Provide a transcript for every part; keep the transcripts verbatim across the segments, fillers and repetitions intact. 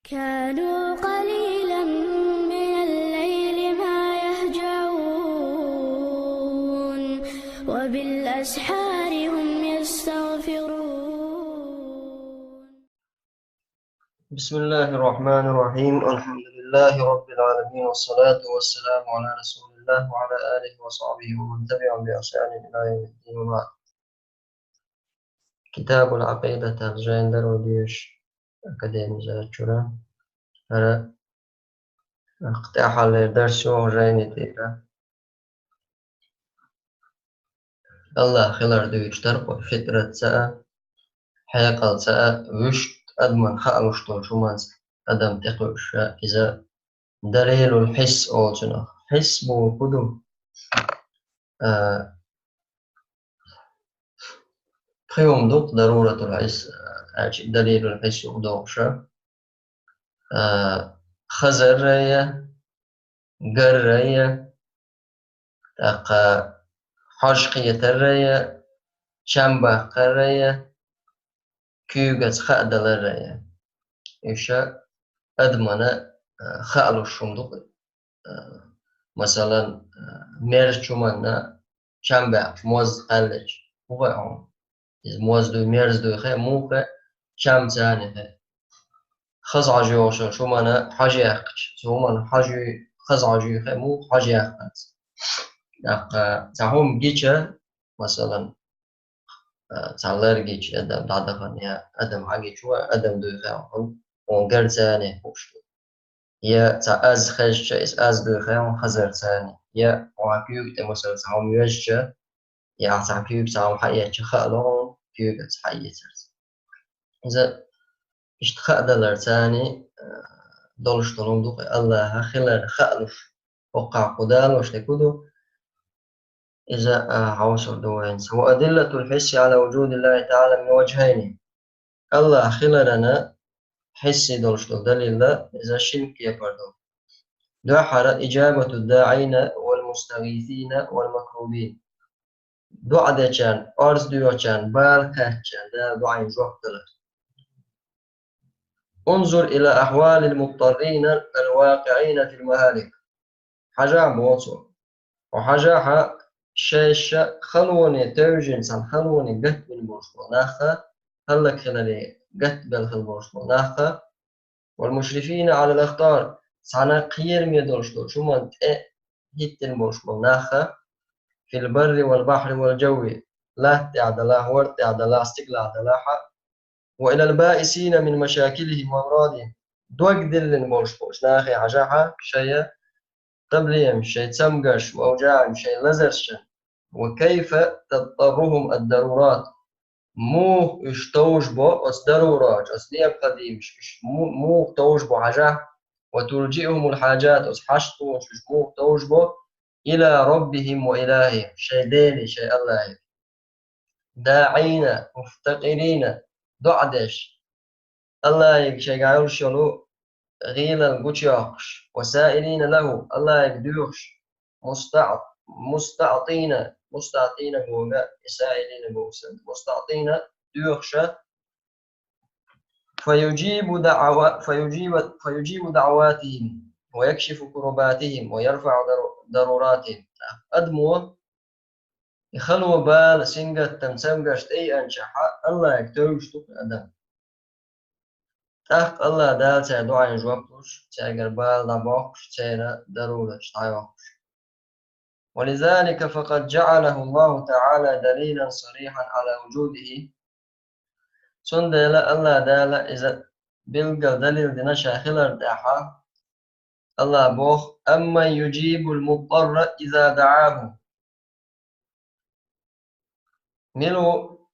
كانوا قليلا من الليل ما يهجعون، وبالأسحار هم يستغفرون. بسم الله الرحمن الرحيم. الحمد لله رب العالمين، والصلاة والسلام على رسول الله وعلى آله وصحبه ومن تبعهم بإحسان إلى يوم الدين، وبعد. كتاب العقيدة ترجمة درويش أكاديمي زاتشورا. أرى اقتاح على درس وغجين تيرا. الله خلال دويش ترقو فطرة ساعة، حيقل ساعة، وشت أدمن خالوش طول شمانس أدم تقوش إذا دليل الحس أوتنا. حس بو كدو. آه، قيوم دوق ضرورة الحس، آه، دليل الحس يقدوغشا. آه، خزر ريا، قر ريا، تاقا حج قيتر ريا، چمبا قر ريا، كيوغت خأدل ريا. إيشا أدمنا، آه، خألو شمدوق. آه، مثلا، آه، مير چومنا چمبا موز قلج. هو عون. إذ موز دوي، ميرز دوي خي، مو خي، چم ثاني خي. خز عجي وشو، شو معنى حاجة يحكي؟ شو معنى حاجة، خز عجي خي، مو حاجة يحكي؟ يحكي، تعهم جيتشا، مثلا، آه، تعلر جيتش، أدم دعدخن يا أدم عجيتش، وأدم دوي خي، عون قرد ثاني، وشو. يا تاع أز خيش شيء، أز دوي خي، عون خزر ثاني. يا وعكيوك تمثل تعهم يوجتشا، يا تعكيوك تعهم حقيقة خالون، كيوك تحقيقة. إذا اشتخأ دلر ثاني، آه، دولش دولون دوق الله خلال خالوش. وقع قدالوش تكدو. إذا، آه، عوصر دوينس. وأدلة الحس على وجود الله تعالى من وجهين. الله خلالنا حسي دولش دول دليل لا، إذا شنك يفردو. دحر إجابة الداعين والمستغيثين والمكروبين. دعاء ديشان، أرز ديوشان، بال كاتشان، دا دعاء جواب دلت. انظر إلى أحوال المضطرين الواقعين في المهالك. حاجة بوتو. وحاجة ح-، شيشة خلوني توجين سان خلوني قت من بوش بوناخا. هلك خلالي قت بل خل بوش بوناخا. والمشرفين على الأخطار، سانا قير ميدولش دول، شو من تأ هيتن بولش بول ناخا، في البر والبحر والجو، لا تعدلا، ور تعدلا، استقلا دلاحا، وإلى البائسين من مشاكلهم وأمراضهم، دوك دلن بولش بولش ناخي عجاحا، شيء تبليم، شيء تسمقش، وأوجاعهم، شيء لزرشن، وكيف تضطرهم الضرورات، موخ إش توجبو، أس ضرورة، أس نيابقديمش، إش مو-، موخ توجبو حاجة، وتلجئهم الحاجات، أس حاجتوش، إش موخ توجبو، إلى ربهم وإلههم، شيء ديني، شيء الله. داعين، مفتقرين، دعدش. الله يك شيء قايل شلو، غيل القوش يوخش، وسائلين له، الله يك دوخش، مستع-، مستعطين، مستعطين بوغا، سائلين بوغا، مستعطين دوخشا، فيجيب دعوة-، فيجيب، فيجيب دعواتهم، ويكشف كرباتهم، ويرفع ضر-، ضروراتهم. أدمو يخلو بال سنجت تمسم قشت أي أنشحة، الله يكتوش تك أدم. تحق الله دال تاع دعاء جوابوش، تاع قربال دبوقش، تاع ضرورة شتايوقش. ولذلك فقد جعله الله تعالى دليلا صريحا على وجوده. سندل الله دال إذا بلغ دليل دينا شاخلر داحا. الله بوخ، أمن يجيب المضطر إذا دعاه. Милу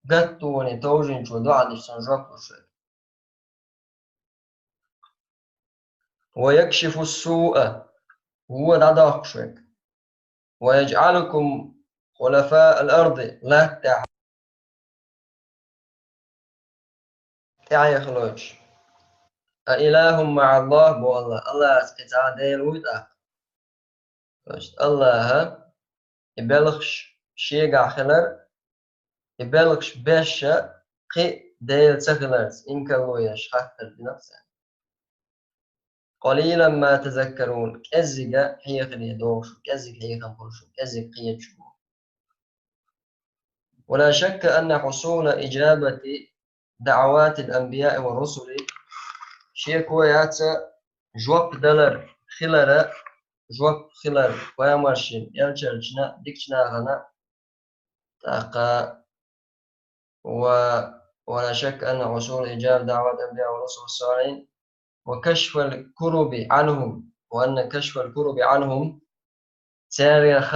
гаттуни товжинчу дуӀадеш сан жоп луш век. ويكشف السوء, вуо дӀадоккхуш век. ويجعلكم خلفاء الأرض, латтахь тӀаьхьахалойтуш. أإله مع الله, бо Аллах, Аллахьаца кхин цхьа Дела вуй тӀаккха? То есть Аллахьа и белхаш шегахь хилар, и белхаш беш кхин Дела ца хиларца, инкарло еш хаттар динарца. قليلا ما تذكرون. КӀеззига хьехаре догӀу шу, кӀеззига хьехам хуьлу шу, кӀеззига кхеташ ву. ولا شك أن حصول إجابة دعوات الأنبياء والرسل, шеко яц жоп далар хилара, жоп хилар пайхамаршна, элчанашна, дикачу нахана, тӀаккха و، ولا شك أن حصول إجابة دعوات الأنبياء والرسل والصالحين وكشف الكرب عنهم، وأن كشف الكرب عنهم, царех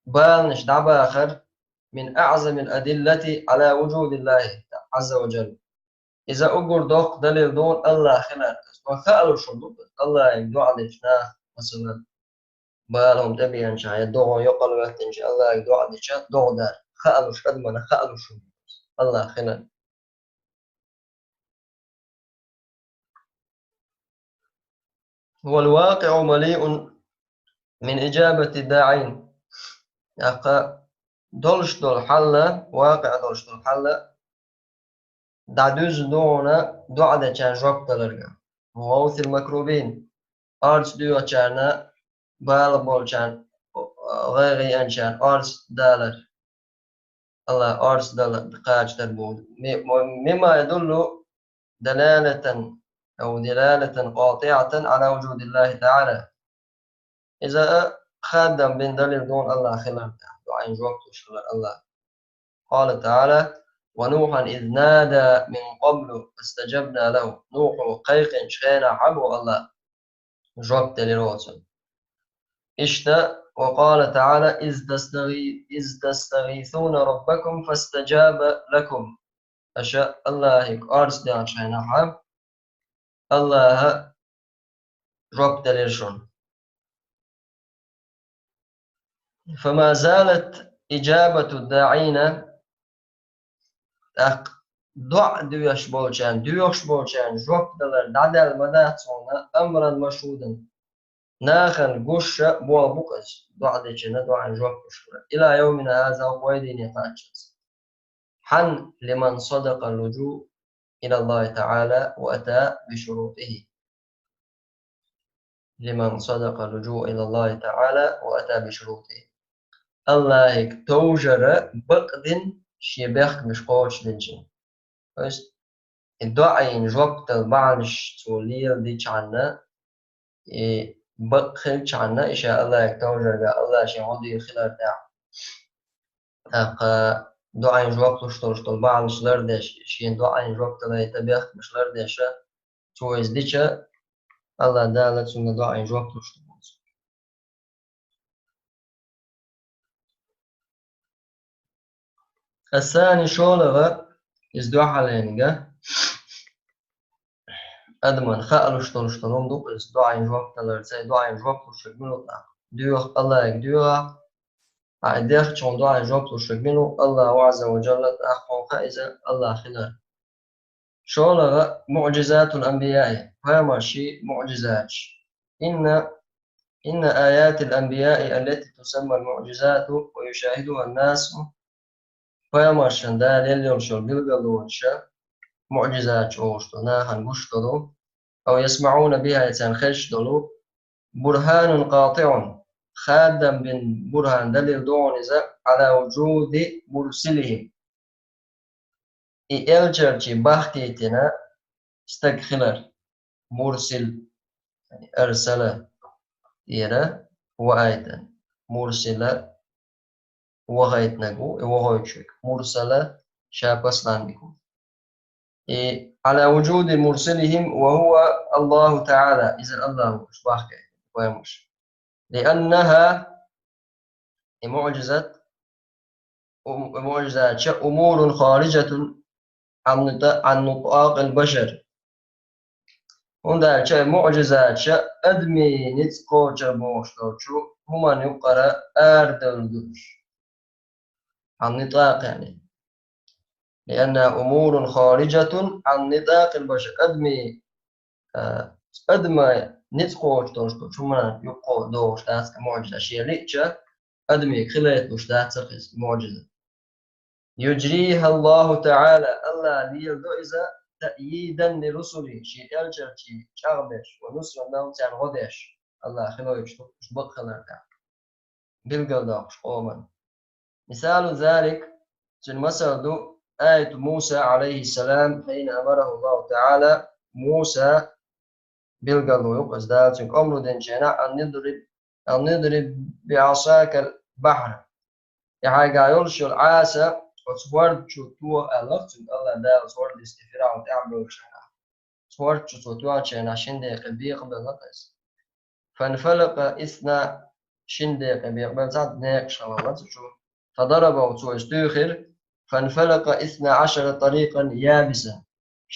баланаш дӀабахар, من أعظم الأدلة على وجود الله عز وجل. Иза уггар доккха далил ду АллахӀ хилар. Ва хаалуш ду АллахӀе дуӀа дечу наха, масала, бала хӀума тӀебеанчахьана, я догӀа йокъал ваьттинчу АллахӀе дуӀа дича догӀа дар. Хаалуш, адамна хаалуш ду АллахӀ хилар. والواقع مليء من إجابة الداعين. ТӀаккха долуш долу хьал, вакъиӀ долуш долу хьал, дӀадуьзна ду хьуна дуӀа дечарна жоп даларга. وغوث المكروبين, орца доьхучарна, бала болчарна, гӀайгӀа еанчарна орца далар. АллахӀ орца дала кхача дар бу. Ми-, мо-, مما يدل دلالة أو دلالة قاطعة على وجود الله تعالى. Иза а хаддам бина далил ду АллахӀ хилар тӀехь, дуӀайн жоп луш хилар АллахӀ. قال تعالى: ونوحا إذ نادى من قبل فاستجبنا له. Нухь кхайкхинчу хенахь а бу АллахӀ, жоп делира оцунна. Иштта, وقال تعالى: إذ تستغي-، إذ تستغيثون ربكم فاستجاب لكم. Аша АллахӀе орца даьллачу хенахь а, АллахӀа жоп делира шуна. فما زالت إجابة الداعين, тӀаккха доӀа доьхуш болчарна, доьхуш болчарна жоп далар дӀадаьлла ма дац хьуна, أمرا مشهودا. Нахана гуш а болх бу-кх иза, доӀа дечунна дуӀайн жоп луш хилар. إلى يومنا هذا, хӀокху вай дийне кхаччалц. Хьан, لمن صدق اللجوء إلى الله تعالى وأتى بشروطه. لمن صدق اللجوء إلى الله تعالى وأتى بشروطه. АллахӀе товжар бакъдина шен бехкамаш кхочушдинчунна. То есть, и дуӀайн жоп дала бахьанаш цо леладичхьана, и бакъ хилчхьана, и ша АллахӀе товжарга, АллахӀ шен гӀо дийр хилар тӀехь. ТӀаккха дуӀайн жоп луш долуш долу бахьанаш лардеш, шен дуӀайн жоп далайта бехкамаш лардеша, цо иза дича, АллахӀ Дала цунна дуӀайн жоп луш ду. الثاني, шолгӀа, иза дуьхьалниг, адамна хаалуш долуш долу хӀума ду-кх иза, дуӀайн жоп далар, цай дуӀайн жоп луш верг мила ву тӀаккха? Доьху, АллахӀе доьху, а и дехча хьуна дуӀайн жоп луш верг мила ву? АллахӀу Ӏазза ва Джалла, тӀаккха хьуна хаьа иза АллахӀ хилар. ШолгӀа, معجزات الأنبياء, пайхамарши муӀжизаташ. إن، إن آيات الأنبياء التي تسمى المعجزات ويشاهدها الناس, пайхамаршна Дала елла йолчу билгалонаш, муӀжизаташ олуш долу, нахана гуш долу, أو يسمعون بها, я царна хезаш долу, برهان قاطع, хаддам бина бурхан, далил ду хьуна иза, على وجود مرسلهم. И элчанаш бахкийтина стаг хилар. Мурсил, أرسل, тӀера ваайтина. Мурсила, вахийтинарг ву, и вахийтинарг. Мурсала, ша посланник ву. И على وجود مرسلهم وهو الله تعالى, иза АллахӀ ву, уьш бахкийтина, пайхамарш. لأنها, и муӀжизат, ум-, и муӀжизаташ, أمور خارجة عن نطا-، عن نطاق البشر. ХӀунда аьлча и муӀжизаташ адамийн ницкъ кхочур бохуш долчу хӀуманна юкъара арадевлла ду уьш. عن نطاق, яъни. لأنها أمور خارجة عن نطاق البشر. Адамийн, а, адамийн ницкъ кхочуш долуш долчу хӀуманна юкъа догӀуш дац и муӀжиза. Шен лиъча, адамийн хилайталуш дац иза, муӀжиза. يجريها الله تعالى, АллахӀа леладо иза, تأييدا لرسله, шен элчанаш чӀагӀбеш, ونصرة لهم, царна гӀо деш, АллахӀа хилойчу бакъ хилар тӀехь билгалдоккхуш къоман. مثال ذلك, цуьнан масал ду, آية موسى عليه السلام حين أمره الله تعالى, Муса билгало ю-кх иза, Дала цуьнга омра динчу хенахь, أن اضرب, أن اضرب بعصاك البحر. И хьайгахь йолуш йолу Ӏаса оцу хӀорда чу тоха аьлла цуьнга АллахӀа Дала, оцу хӀорда йисте ФирӀавн тӀаьхьа бевллачу хенахь. Оцу хӀорда чу цо тоьхначу хенахь шина декъе бекъабелла иза. فانفلق اثنا, шина декъе бекъабелла, цхьа некъаш хилла цу чу. فضربه, цо иза туьйхира, فانفلق اثنا عشر طريقا يابسا.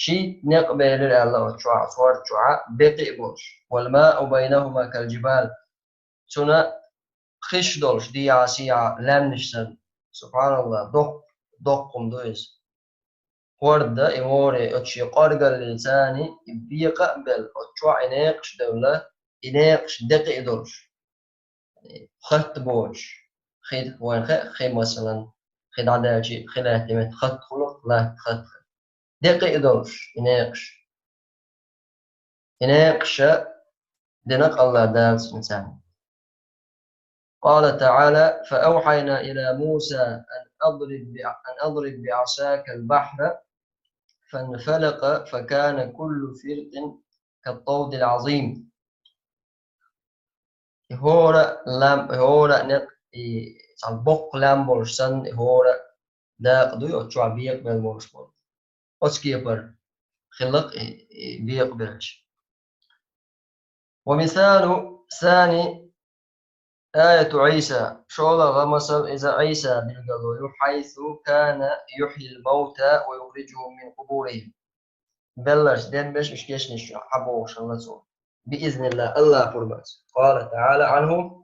Шийтта некъ белира аьлла оцу чохь, оцу хӀорда чохь, декъий болуш. والماء بينهما كالجبال. Цуьнан хиш долуш, дехьа-сехьа лаьмнаш санна. СубхьаналлахӀ, доккха, доккха хӀума ду иза. ХӀорда, и море, оцу шен кӀоргаллица и бекъа а белла, оцу чохь и некъаш девлла, и некъаш декъий долуш. Хатта боцуш. Хи, вайна хаьа, хи, масалан, хи дӀадаьлча, хи лаьттина метта хатта хуьлу, латта хатта. Декъий долуш, и некъаш. И некъаш динарг АллахӀа Дала цуьнца. قال تعالى: فأوحينا إلى موسى أن أضرب بع-، أن أضرب بعصاك البحر فانفلق فكان كل فرق كالطود العظيم. И хӀора лам, и хӀора некъ, и цхьана боккха лам болуш санна, и хӀора дакъа дуй, оцу чохь бекъабелла болуш болу. Оцу кепара хилла-кх и, и бекъабелча. ومثال ثاني آية عيسى. ШолгӀа масал иза Ӏийса билгало ю, حيث كان يحيي الموتى ويخرجهم من قبورهم. Белларш денбеш, уьш кешнаш чу хьабохуш хилла цо. بإذن الله, АллахӀан пурбанца. قال تعالى عنه: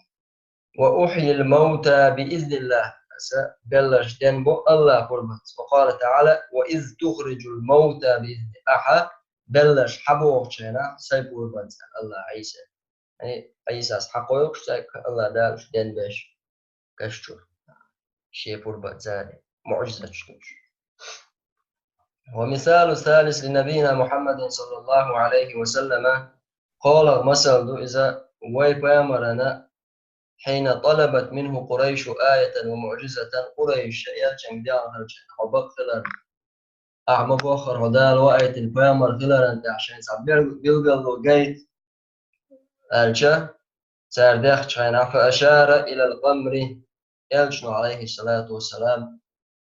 وأحيي الموتى بإذن الله. Аса белларш денбо АллахӀан пурбанца. وقال تعالى: وإذ تخرج الموتى بإذني. Ахьа белларш хьабохучу хенахь сайн пурбанца, АллахӀа Ӏийса. Яъни Ӏийсас хьакхойкхуш цаьрга АллахӀа Дала уьш денбеш каш чу. Шен пурбанца, муӀжизаташ долуш. ومثال ثالث لنبينا محمد صلى الله عليه وسلم. КхоалгӀа масал ду иза вай пайхамарна, حين طلبت منه قريش آية ومعجزة, Къурайша элчанга дехна хилча, хьо бакъ хилар. Ахьа ма боххара, хьо Дала ваийтина пайхамар хиларан тӀехь шайн цхьа бел-, билгало гайта, аьлча, цара дехча хенахь, فأشار إلى القمر, элчано, عليه الصلاة والسلام,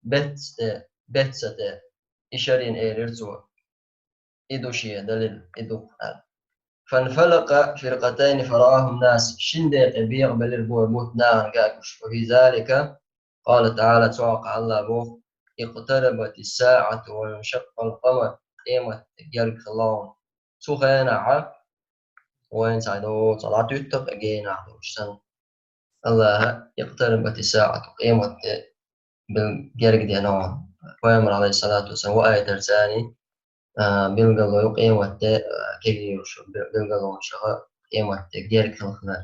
бетта тӀе, бетта тӀе, ишарина элира цо. И ду шен далил, и ду аьлла. فانفلق فرقتين فرآه الناس. Шина декъе бекъабелира боху бутт нахана гуш. وفي ذلك قال تعالى, цу хьокъехь АллахӀа боху: اقتربت الساعة وانشق القمر. Къемат де герга хилла хьуна. Цу хенахь вайна цхьа доцу дӀатуьтту-кх и генахь долуш санна. АллахӀа: اقتربت الساعة, къемат де бел-, герга деана хьуна. Пайхамар, عليه الصلاة والسلام, ваийтарца, а, билгало ю къемат де, а, кегийрхоша бе-, билгалонашха къемат де герга хилла хилар.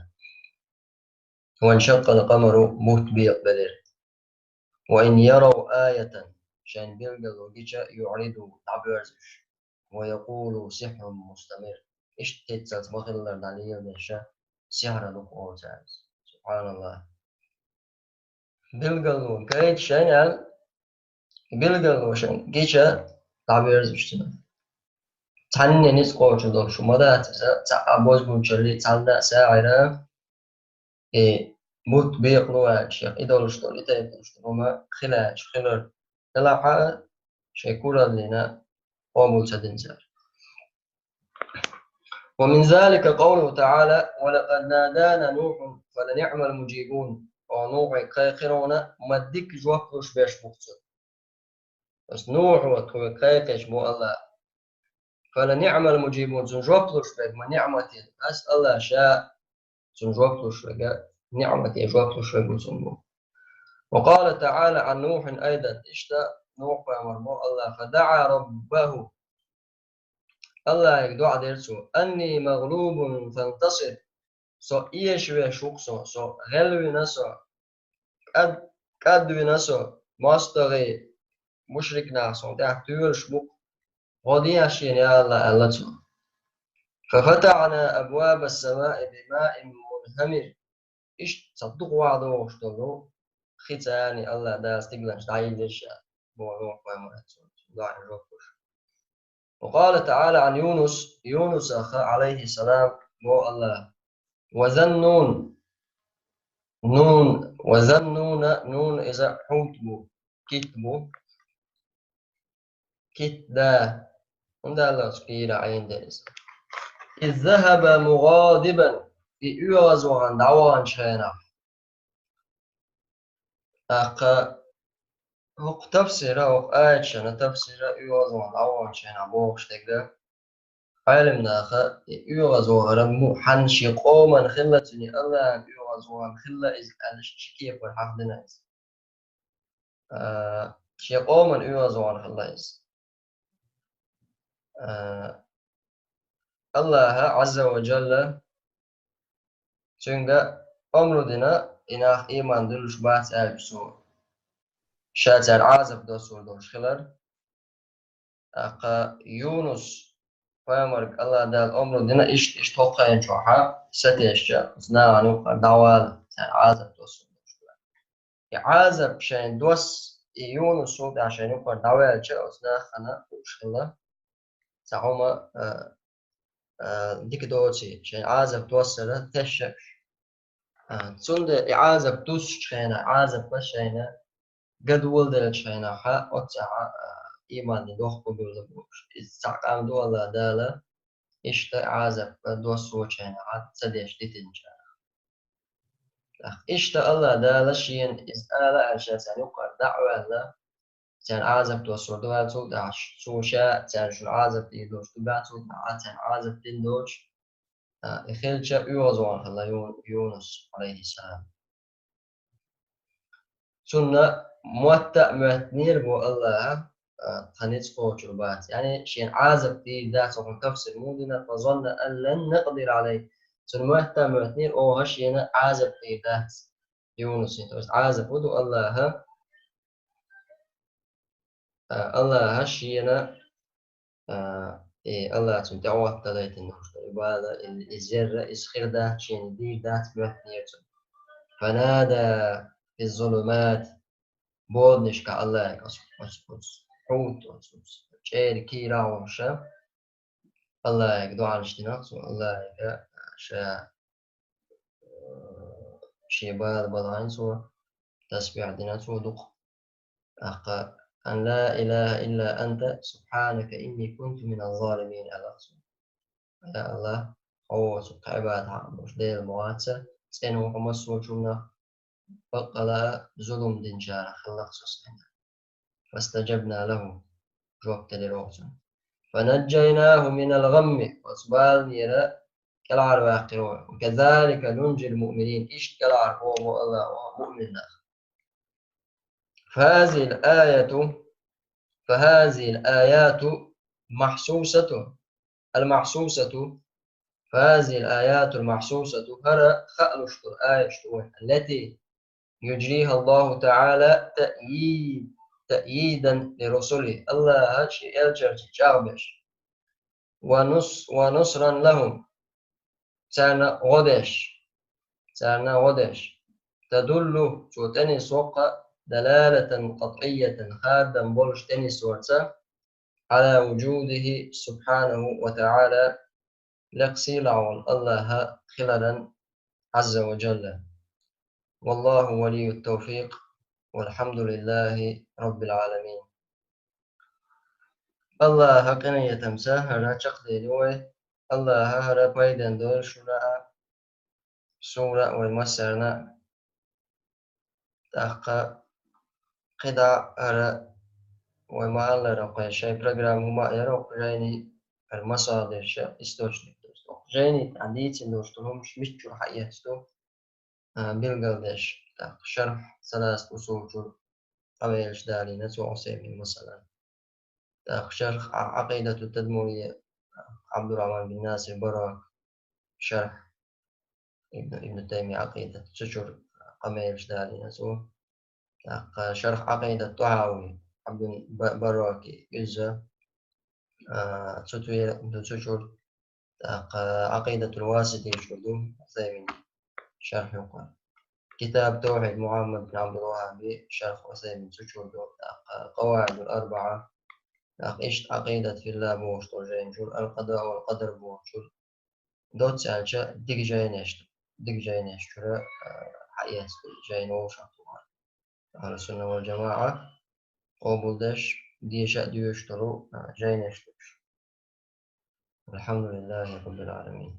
وانشق القمر, бутт бекъабелира. وإن يروا آية, шайн билгало гича, يعرضوا, дӀабоьрзу уьш. ويقولوا سحر مستمر. Иштта хӀинццалц ма-хиллара дӀалеладеш, сихьр ду-кх олу цара. СубхьаналлахӀ. Билгало гайта шайна аьлла, билгало шайна гича, дӀабоьрзу уьш цунах. Цхьанне ницкъ кхочур долуш хӀума дац иза, цхьа а бозбунчаллий, цхьанна а сагӀира, и бутт бекъалу аьлла, шех и долуш долу, и тайпа долуш долу хӀума хила аьлча хилар. Делахь а шайн кураллина къобал ца дина цара. ومن ذلك قوله تعالى: ولقد نادانا نوح فلنعم المجيبون. О Нухье кхайкхира хьуна, ма дика жоп луш берш бу-кх цо. Ас Нухьо тхоьга кхайкхича бу АллахӀа. فلنعم المجيبون, цунна жоп луш верг ма ниӀмате, ас АллахӀ ша цунна жоп луш верг, ниӀмате жоп луш верг ву цунна бу. وقال تعالى عن نوح أيضا, иштта Нухь пайхамар боху АллахӀа: فدعا ربه. АллахӀе доӀа дира цо: أني مغلوب فانتصر. Со эшавеш ву-кх со, со гӀелвина со, кӀад-, кӀадвина со, мостагӀий, мушрик нах суна тӀехь тоьлуш бу-кх. гӀо де шена, я АллахӀ, аьлла цо. ففتحنا أبواب السماء بماء منهمر. Иштта цхьа дукха ваха догӀуш долу хи царна АллахӀ Дала стигланаш дӀайиллира ша, боху Нухь пайхамара, цунна дуьхьал жоп луш. وقال تعالى عن يونس, Юнусах, عليه السلام, боху АллахӀа: وذا النون, нун, وذا النون, нун иза хьут бу, кит бу, кит да, хӀунда аьлча кийра Ӏийна дерриг иза. إذ ذهب مغاضبا, и оьгӀазвахана дӀаваханчу хенахь. ТӀаккха хӀокху тафсира, хӀокху аяташна тафсира оьгӀазвахана дӀаваханчу хенахь бохуш дерг, Ӏелам наха и оьгӀазвахар ма хьан шен къоман хилла, цуьнан АллахӀан оьгӀазвахана хилла иза аьлла, ши кепара хьахдина иза. А, шен къоман оьгӀазвахана хилла иза. А, АллахӀа, Ӏазза ва Джалла, цуьнга омра дина, и нах ийман дуьллуш бац аьлча цо, ша царна Ӏазап доссор долуш хилар. ТӀаккха Юнус пайхамарга АллахӀ Дала омра дина, иштта, иштта хӀокху хенахь чохь сатесча, оцу нахана юккъара дӀавала, царна Ӏазап доссор долуш хилар. И Ӏазап шайна досса, и Юнус цул тӀаьхьа шайна юккъара дӀаваьлча, оцу нахана хууш хилла цхьа хӀума, а, а, дика доций, шайна Ӏазап доссара тешаш. А, цундела и Ӏазап дуссучу хенахь, Ӏазапа шайна ган доладеллачу хенахь, оццахь, а, ийманан дохко буьллу бохуш. Иза цхьа къам ду АллахӀ Дала, иштта Ӏазап доссочу хенахь ца деш дитинчарах. ТӀаккха иштта АллахӀ Дала шена иза ала аьлла, ша царна юккъара дӀа а ваьлла, царна Ӏазап доссор ду аьлла, цул тӀаьхьа цо ша царна шуна Ӏазап дийр долуш ду баьлла, цул тӀаьхьа царна Ӏазап дина доцуш, а, и хилча оьгӀазвахана хилла Ю-, Юнус, Ӏалайхиссалам. Цунна мотта а моьттинера боху АллахӀа, а, тхан ницкъ кхочур бац. Яъни, шена Ӏазап дийр дац, хӀокхуьнан тафсир муха дина, فظن أن لن نقدر عليه. Цунна мотта а моьттинера, оха шена Ӏазап дийр дац. Юнусе, то есть Ӏазап хӀун ду АллахӀа, а, АллахӀа шена, а, и АллахӀа цунна тӀе Ӏоттадайтина долуш ду. И бала, и, и зерра, иза хир дац шена, дийр дац моьттинера цунна. فنادى في الظلمات. Боданашкахь АллахӀе оцу, оцу, оцу хьут, оцу, оцу чӀеран кийрахь волуш, АллахӀе доӀанаш дина цо, АллахӀе ша, э, шен бала балхийна цо, тасбихь дина цо дукха. ТӀаккха: أن لا إله إلا أنت سبحانك إني كنت من الظالمين, аьлла цо. Я АллахӀ, хьо воцург кхин Ӏибадат хьакъ долуш Дела ма вац, цӀена ву хьо массо а хӀуманах, баккъала а зулам динчарах хилла-кх со сайна. فاستجبنا له, жоп делира оха цунна. فنجيناه من الغم, оцу баланера кӀелхьарваьккхира вай. وكذلك ننجي المؤمنين, иштта кӀелхьарбоху АллахӀа муъминнах. فهذه الآية، فهذه الآيات محسوسة، المحسوسة، فهذه الآيات المحسوسة, хӀара хаалуш долу аяташ ду вай, التي يجريها الله تعالى تأييد، تأييدا لرسله, АллахӀа шен элчанаш чӀагӀбеш. ونص-، ونصرا لهم, царна гӀо деш, царна гӀо деш. تدل, цо тӀенисво-кх, دلالة قطعية, хадам болуш тӀенисворца, على وجوده سبحانه وتعالى, лекха сийлахь волу АллахӀ хиларан, Ӏазза ва Джалла. والله ولي التوفيق، والحمد لله رب العالمين. АллахӀа къинхетамца хӀара чекхдели вай. АллахӀа хӀара пайденна дойла шуна а, суна а, вай массарна а. ТӀаккха кхидӀа а хӀара вай ма-аллара, кхин шайн программа хӀума а яра, кху жайни хӀара масадирша источник ду. Кху жайни тӀехь дийцина долуш долу хӀумаш миччура хьаэцна ду, а, билгалдеш. ТӀаккха шарх саласат усул чуьра къамелаш далийна цо, Усаймин, масала. ТӀаккха шарх Ӏа-, Ӏакъидату тадмурия, Ӏабдуррахьман бин Насир Барак, шарх Ибн, Ибн Таймия Ӏакъидат, цу чуьра къамелаш далийна цо. ТӀаккха шарх Ӏакъидат ТӀахьави, Ӏабдул Ба-, Бараки, иза, А, цу туе-, цу чура, тӀаккха Ӏакъидатул Васития чура ду Усаймина шарх юкъара. Китаб Тавхьид Мухьаммад бин Ӏабдул ВаххӀаба шарх Усаймина цу чура ду, тӀаккха Къаваидул АрбаӀа, тӀаккха иштта Ӏакъидат филлахӀ бохуш долу жайна чура, Ал-Къада вал Къадар бохучура, доцца аьлча, дика жайнаш, дика жайнаш чура, а, хьаэцна жайна вовшахтухар. Ахьлу-Сунна вал ЖамаӀа къобалдеш, деша а доьшуш долу, а, жайнаш луш. Алхьамдулиллахи Раббил Ӏаламин.